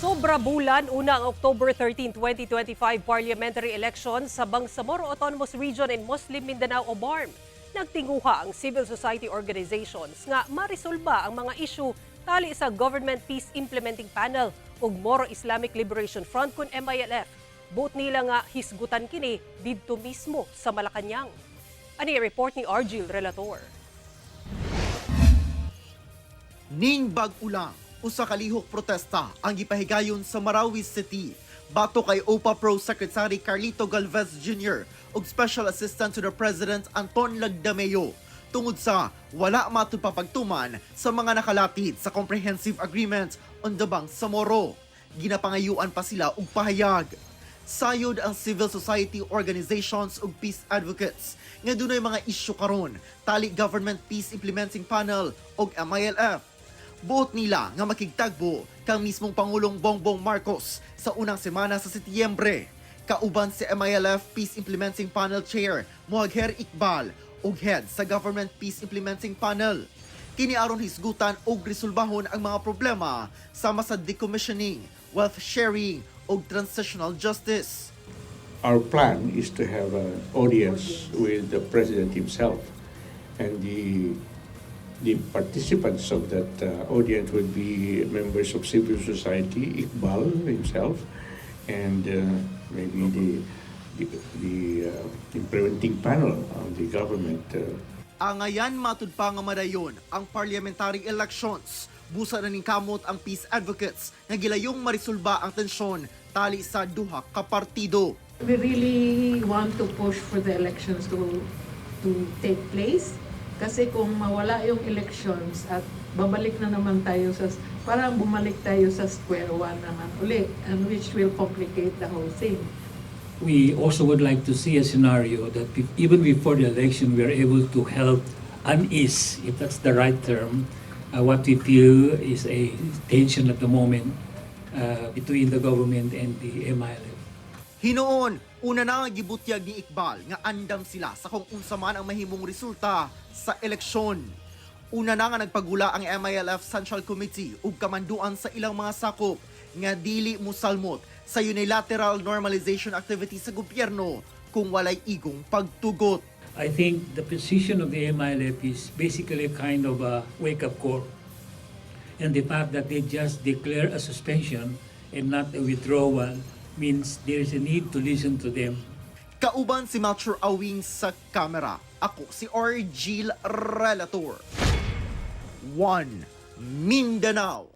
Sobra bulan una ang October 13, 2025 parliamentary election sa Bangsamoro Autonomous Region in Muslim Mindanao o BARMM. Nagtinguha ang civil society organizations nga marisolba ang mga issue tali sa Government Peace Implementing Panel ug Moro Islamic Liberation Front kun MILF. Buot nila nga hisgutan kini didto mismo sa Malacañang. Ani report ni Argil Relator. Ning bag-o lang, usa ka lihok protesta ang gipahigayon sa Marawi City. Batok kay OPA Pro Secretary Carlito Galvez Jr. ug Special Assistant to the President Anton Lagdameo tungod sa wala matud papagtuman sa mga nakalatid sa Comprehensive Agreement on the Bangsamoro. Ginapangayuan pa sila og pahayag. Sayod ang civil society organizations ug peace advocates nga dunay mga isyu karon tali Government Peace Implementing Panel ug MILF. Buot nila nga makigtagbo kang mismong Pangulong Bongbong Marcos sa unang semana sa Setyembre. Kauban si MILF Peace Implementing Panel Chair Mohagher Iqbal ug head sa Government Peace Implementing Panel. Kini aron hisgutan ug resolbahon ang mga problema sama sa decommissioning, wealth sharing ug transitional justice. Our plan is to have an audience with the president himself, and the participants of that audience would be members of civil society, Iqbal himself, and maybe the implementing panel of the government. Angayan matud pa nga madayon ang parliamentary elections. Busa na ning kamot ang peace advocates nga gilayong marisolba ang tensyon tali sa duha ka partido. We really want to push for the elections to take place kasi kung mawala yung elections at babalik na naman tayo sa, parang bumalik tayo sa square one naman uli, and which will complicate the whole thing. We also would like to see a scenario that even before the election, we are able to help unease, if that's the right term, what we feel is a tension at the moment between the government and the MILF. Hinuon, una na nga gibutyag ni Iqbal nga andam sila sa kung unsa man ang mahimong resulta sa eleksyon. Una na nga nagpagula ang MILF Central Committee ug kamanduan sa ilang mga sakop nga dili musalmot sa unilateral normalization activity sa gobyerno kung walay igong pagtugot. I think the position of the MILF is basically a kind of a wake-up call. And the fact that they just declare a suspension and not a withdrawal means there is a need to listen to them. Kauban si Melchor Awing sa kamera. Ako si Argil Relator. 1 Mindanao.